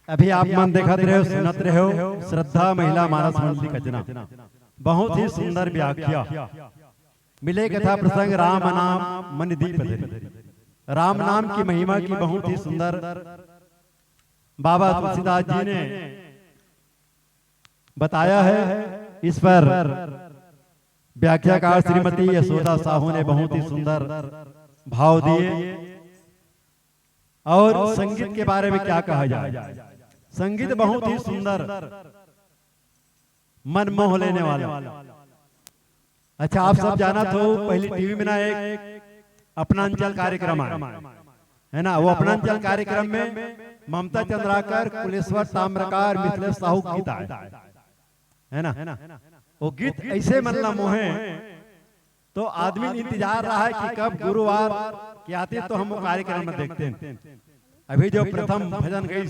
अभी आप मन देखत रहे हो, सुनत रहे हो, श्रद्धा महिला मानस मंडली कचना, बहुत ही सुंदर व्याख्या। मिले कथा प्रसंग राम नाम मन दीप धरी। राम नाम की महिमा की बहुत ही सुंदर बाबा तुलसीदास जी ने बताया है। इस पर व्याख्याकार श्रीमती यशोदा साहू ने बहुत ही सुंदर भाव दिए। और संगीत के बारे में क्या कहा जाए, संगीत बहुत ही सुंदर, मन मोह लेने वाला। अच्छा, आप सब जानत हो, पहली टीवी में ना एक अपना अंचल कार्यक्रम आय, है ना? वो अपना अंचल कार्यक्रम में ममता चंद्राकर, कुलेश्वर ताम्रकार, मिथिलेश साहू के गीत आय, है ना? वो गीत ऐसे मन ला मोहे, तो आदमी इंतजार रहा है कि कब गुरुवार के आती तो हम वो कार्यक्रम में देखते हैं। अभी जो प्रथम भजन गई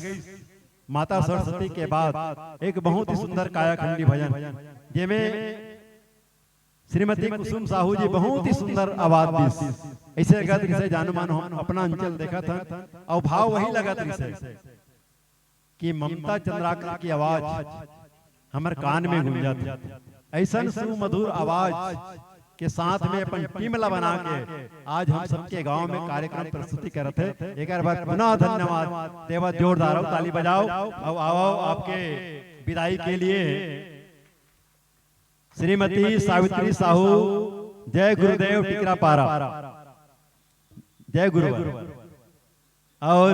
माता सरस्वती के बाद, एक बहुत ही सुंदर कायाखंडी भजन, जेमे श्रीमती कुसुम साहू जी बहुत ही सुंदर आवाज दिस। ऐसे लगत रिसे जानो मानो हम अपना अंचल देखत हन, और भाव वही लगत रिसे कि ममता चंद्राकर की आवाज हमर कान में गूंजत हे। ऐसन सुमधुर आवाज के साथ में अपन टीम ला बना के आज हम सबके गांव में कार्यक्रम प्रस्तुति करत हे। एक बार पुनः धन्यवाद देवत, जोरदार ताली बजाओ। अब आओ आपके विदाई के लिए श्रीमती सावित्री साहू, जय गुरुदेव टिकरापारा, जय गुरुवर, और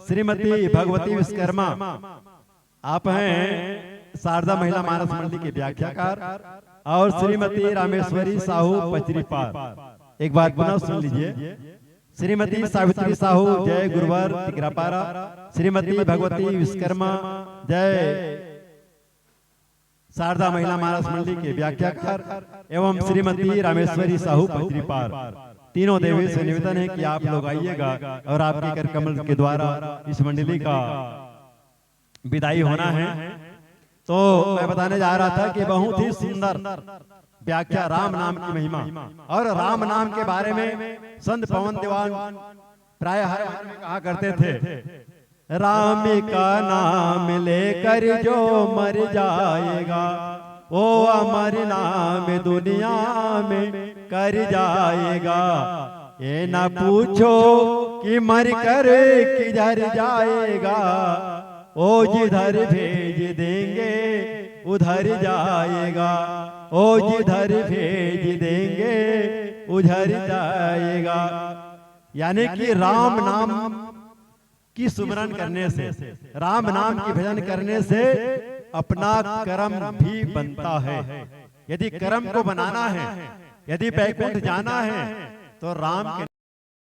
श्रीमती भगवती विश्वकर्मा, आप हैं शारदा महिला मानस मंडली के व्याख्याकार, और श्रीमती रामेश्वरी साहू पचरीपार। एक बार पुनः सुन लीजिए, श्रीमती सावित्री साहू, जय गुरुवर टिकरापारा, श्रीमती भगवती विश्वकर्मा, जय शारदा महिला मानस मंडली के व्याख्याकार, एवं श्रीमती रामेश्वरी साहू पचरीपार। तीनों देवी से निवेदन है कि आप लोग आइएगा और आपके कर कमल के द्वारा इस मंडली का विदाई होना है। तो मैं बताने जा रहा था कि बहुत ही सुंदर व्याख्या राम नाम की महिमा, और राम नाम के बारे में संत पवन दीवान प्राय हर भजन में कहा करते थे, राम का नाम लेकर जो मर जाएगा, वो अमर नाम दुनिया में कर जाएगा। ये ना पूछो कि मर कर किधर जाएगा, वो जिधर भेज देंगे उधर जाएगा, वो जिधर भेज देंगे उधर जाएगा। यानी कि राम नाम की सुमरन करने से, राम नाम की भजन करने से अपना कर्म भी बनता है। यदि कर्म को बनाना है, यदि बैकुंठ जाना है, तो राम के